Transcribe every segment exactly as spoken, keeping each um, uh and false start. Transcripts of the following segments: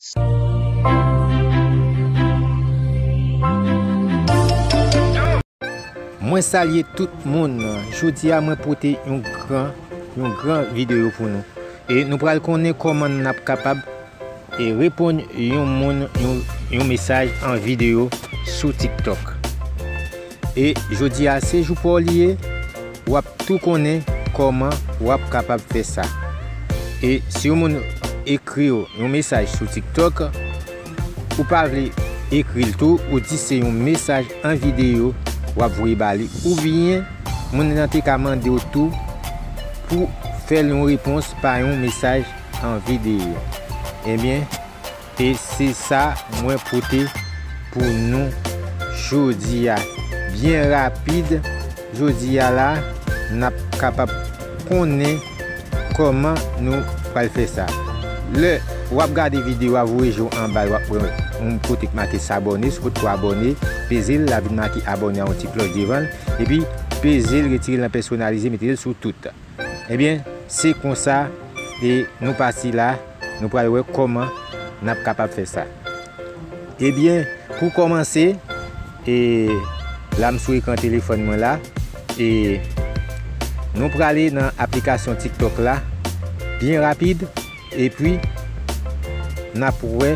Mwen salye tout moun. Jodi a mwen pote yon gran, yon gran videyo pou nou. E nou pral konnen kòman n ap kapab e reponn yon moun yon, yon mesaj an videyo sou TikTok. E jodi a se jou pa w li ye, w ap tou konnen kòman w ap kapab fè sa. E si yon moun ekri w yon mesaj sou TikTok, ou pa vle ekri l tou, ou di se yon mesaj an videyo w ap voye ba li, oubyen moun nan te ka mande w tou pou fè l yon repons pa yon mesaj an videyo. Ebyen, e se sa mwen pote pou nou jodi a. Byen rapid, jodi a la, n ap kapab konnen kòman nou pral fè sa. Lè w ap gade videyo a, voye je w anba l, w ap wè yon kote k make s'abonner. Si w potko abòne, peze l, l ap vin make abòne a yon ti klòch devan l, epi peze l, retire l nan pèsonalize, mete l sou tout. Ebyen, se konsa, e nou pati la, nou pral wè kòman n ap kapab fè sa. Ebyen, pou kòmanse, e la m sou ekran telefòn mwen la, e nou prale nan aplikasyon TikTok la, byen rapid, epi n ap wè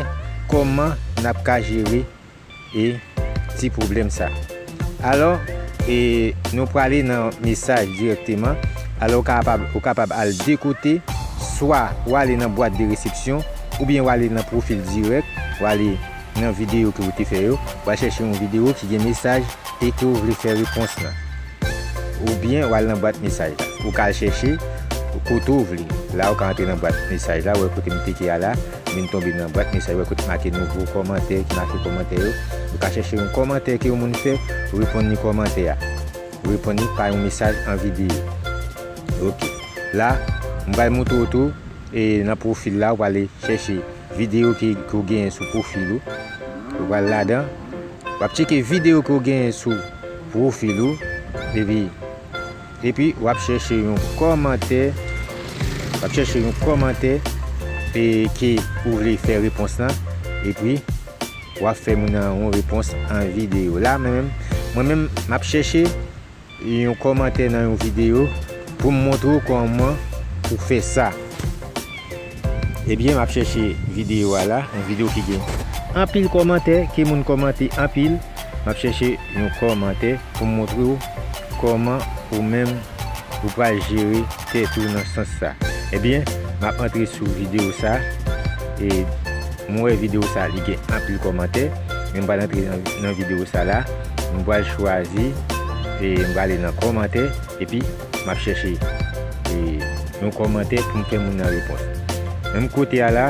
kòman n ap ka jere e ti pwoblèm sa. Alò, e nou prale nan mesaj dirèkteman. Alò, ou kapab, ou kapab al de kote, swa w ale nan bwat de resepsyon, oubyen w ale nan pwofil dirèk, w ale nan videyo ke ou te fè yo, w al chèche yon videyo ki gen mesaj e ke ou vle fè repons lan. Oubyen w al nan bwat mesaj la. Ou ka al chèche kote ou vle. La, ou ka antre nan bwat mesaj la, ou wè kote m teke a la, vin tonbe nan bwat mesaj, ou wè kote make nouvo kòmantè, ki make kòmantè yo. Ou ka chèche yon kòmantè ke yon moun fè, ou reponn li kòmantè a. Ou reponn li pa yon mesaj an videyo. Oke. La, m pral montre w tou, e nan pwofil la, ou prale chèche videyo ke, ke w genyen sou pwofil ou. Ou pral ladan. W ap tcheke videyo ke w genyen sou pwofil ou. Epi, epi w ap chèche yon kòmantè. W ap chèche yon kòmantè e ke ou vle fè repons lan. Epi, w ap fè moun nan yon repons an videyo. La, mwen menm, mwen menm, m ap chèche yon kòmantè nan yon videyo pou m montre w kòman pou fè sa. Ebyen, m ap chèche videyo a la, yon videyo ki gen anpil kòmantè, ke moun kòmante anpil. M ap chèche yon kòmantè pou m montre w kòman ou menm ou pral jere tèt ou nan sans sa. Ebyen, m ap antre sou videyo sa, e m wè videyo sa, li gen anpil kòmantè, men m pral antre nan, nan videyo sa la, m pral chwazi, e m prale nan kòmantè, epi m ap chèche, e, yon kòmantè pou m fè moun nan repons. Menm kote a la,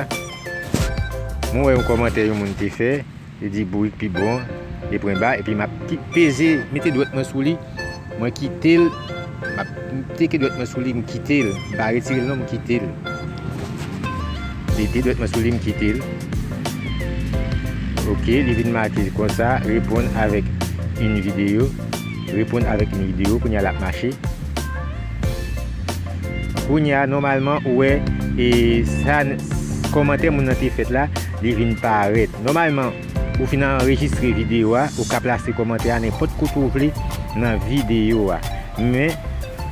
m wè yon kòmantè yon moun te fè, li di bourik pi bon, de pwen ba, epi m ap ki-, peze, mete dwèt mwen sou li, mwen kite l, m ap teke dwèt mwen sou li, m kite l, m pa retire l non, m kite l. Mete dwèt mwen sou li, m kite l. Oke, li vin make konsa, répondre avec une vidéo, répondre avec une vidéo, kounye a l ap mache. Kounye a, nòmalman, ou wè, e sa, kòmantè moun nan te fèt la, li vin parèt. Nòmalman, ou fin anrejistre videyo a, ou ka plase kòmantè a nenpòt kote ou vle nan videyo a. Men,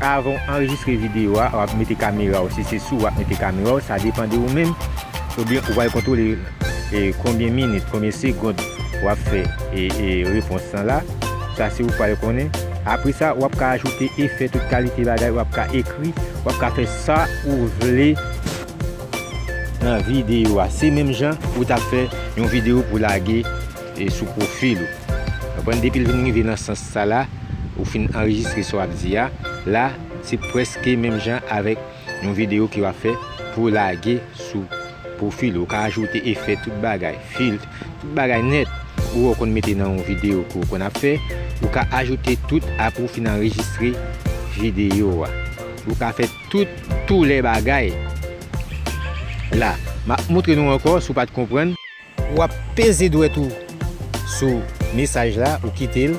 avan w anrejistre videyo a, w ap mete kamera w, si se sou w ap mete kamera w, sa depann de ou menm. Oubyen ou pral kontwole, e, konbyen minit, konbyen segond w ap fè, e, e, repons lan la. Sa se ou pral konnen. Apre sa, w ap ka ajoute efè, tout kalite bagay, w ap ka ekri, w ap ka fè sa ou vle nan videyo a. Se menm jan ou t ap fè yon videyo pou lage, e, sou pwofil ou. Konprann, depi l vin rive nan sans sa la, ou fin anrejistre sa w ap di a, la, se prèske menm jan avèk yon videyo ke w ap fè pou lage sou pwofil ou. Ou ka ajoute efè, tout bagay, filt, tout bagay nèt ou wè w konn mete nan yon videyo ke w konn ap fè. Ou ka ajoute tout apre w fin anrejistre videyo a. Ou ka fè tout, tou lè bagay. La, m ap montre nou ankò, si w pa t konprann. W ap peze dwèt ou sou mesaj la, ou kite l,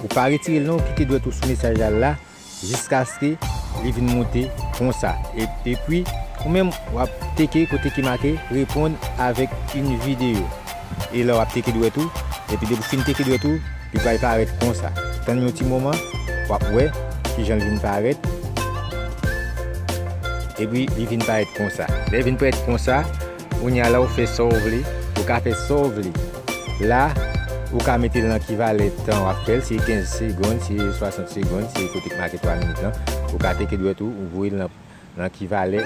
ou pa retire l non, ou kite dwèt ou sou mesaj la, la, jiskaske li vin monte konsa. E, epi, Ou menm, w ap teke kote ki make reponn avèk yon videyo. E la w ap teke dwèt ou, epi depi w fin teke dwèt ou, li pral parèt konsa. Tann yon ti moman, w ap wè kijan l vin parèt. Epi li vin parèt konsa. Lè l vin parèt konsa, kounye a la w fè sa w vle, ou ka fè sa w vle. La, ou ka mete l nan ki valè tan w ap fè l, si se kenz segonn, si se swasant segonn, si se kote k make twa minit lan, ou ka teke dwèt ou, ou voye l nan, nan ki valè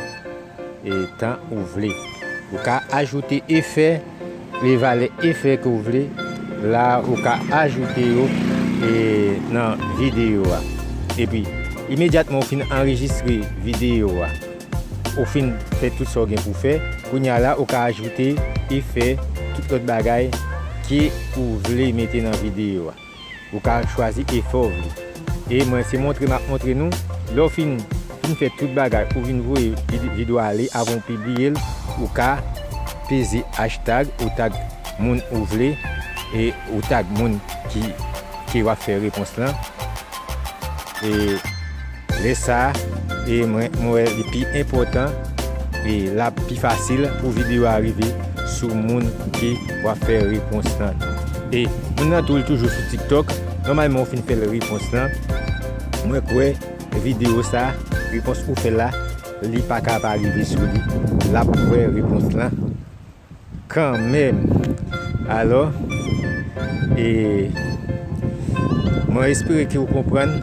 e tan ou vle. Ou ka ajoute efè, e valè efè ke w vle. La, ou ka ajoute yo e nan videyo a. Epi, imedyatman ou fin anrejistre videyo a, ou fin fè tout sa w gen pou fè, kounye a la, ou ka ajoute efè, tout lòt bagay ke ou vle mete nan videyo a. Ou ka chwazi efè w vle. E mwen, se montre m ap montre nou. Lè w fin, fin fè tout bagay, ou vin voye vide-, videyo a ale, avan w pibliye l, ou ka peze hashtag, ou tag moun ou vle, e ou tag moun ki, ki w ap fè repons lan. E lè sa a, e mwen, mwen wè li pi enpòtan, e l ap pi fasil pou videyo a rive sou moun ke w ap fè repons lan. E moun nan tou, li toujou sou TikTok. Nòmalman, ou fin fè l repons lan. Mwen kwè videyo sa, repons ou fè la, li pa ka pa rive sou li. L ap wè repons lan kanmenm. Alò, e mwen espere ke w konprann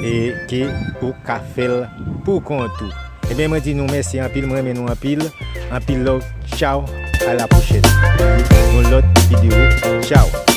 e ke ou ka fè l pou kont ou. Ebyen, mwen di nou mèsi anpil, mwen renmen nou anpil. Anpil love, tchaw, a la pwochèn. Yon lòt videyo, tchaw.